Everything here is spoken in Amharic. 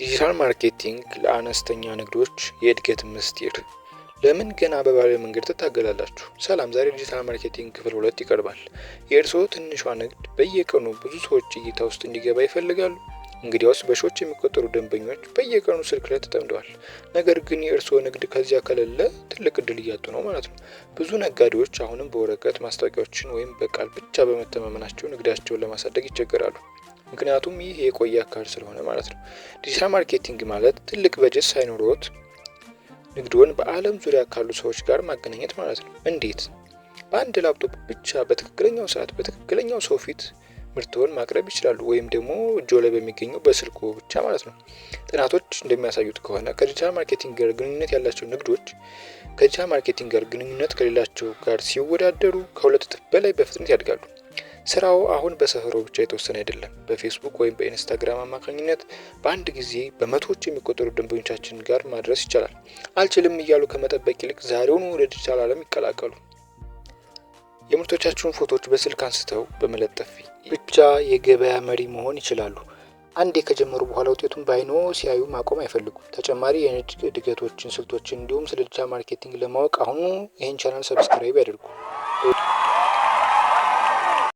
Digital marketing ለአነስተኛ ንግዶች የእድገት ምስጢር። ለምን ገና በባህላዊ መንገድ ትታገላላችሁ? ሰላም፣ ዛሬ digital marketing ክፍል 2 ይቀርባል። የእርስዎ ትንሿ ንግድ በየቀኑ ብዙ ሰዎች እይታ ውስጥ እንዲገባ ይፈልጋሉ? እንግዲያውስ በሺዎች የሚቆጠሩ ደንበኞች በየቀኑ ስልክ ላይ ተጠምደዋል። ነገር ግን የእርስዎ ንግድ ከዚያ ከሌለ ትልቅ እድል እያጡ ነው ማለት ነው። ብዙ ነጋዴዎች አሁንም በወረቀት ማስታወቂያዎችን ወይም በቃል ብቻ በመተማመናቸው ንግዳቸውን ለማሳደግ ይቸገራሉ። ምክንያቱም ይህ የቆየ አካል ስለሆነ ማለት ነው። Digital marketing ማለት ትልቅ በጀት ሳይኖርዎት ንግድዎን በዓለም ዙሪያ ካሉ ሰዎች ጋር ማገናኘት ማለት ነው። እንዴት? በአንድ ላፕቶፕ ብቻ በትክክለኛው ሰዓት በትክክለኛው ሰው ፊት ምርትዎን ማቅረብ ይችላሉ። ወይም ደግሞ እጅዎ ላይ በሚገኘው በስልክዎ ብቻ ማለት ነው። ጥናቶች እንደሚያሳዩት ከሆነ ከ digital marketing ጋር ግንኙነት ያላቸው ንግዶች ከ digital marketing ጋር ግንኙነት ከሌላቸው ጋር ሲወዳደሩ ከ2 እጥፍ በላይ በፍጥነት ያድጋሉ። ስራው አሁን በሰፈሮ ብቻ የተወሰነ አይደለም። በፌስቡክ ወይም በኢንስታግራም አማካኝነት በአንድ ጊዜ በመቶዎች የሚቆጠሩ ደንበኞቻችን ጋር ማድረስ ይቻላል። አልችልም እያሉ ከመጠበቅ ይልቅ ዛሬውኑ ወደ ዲጂታል ዓለም ይቀላቀሉ። የምርቶቻችሁን ፎቶዎች በስልክ አንስተው በመለጠፍ ብቻ የገበያ መሪ መሆን ይችላሉ። አንዴ ከጀመሩ በኋላ ውጤቱን በአይንዎ ሲያዩ ማቆም አይፈልጉም። ተጨማሪ የንግድ እድገቶችን፣ ስልቶችን እንዲሁም ስለ digital marketing ለማወቅ አሁኑኑ ይህን channel subscribe ያድርጉ።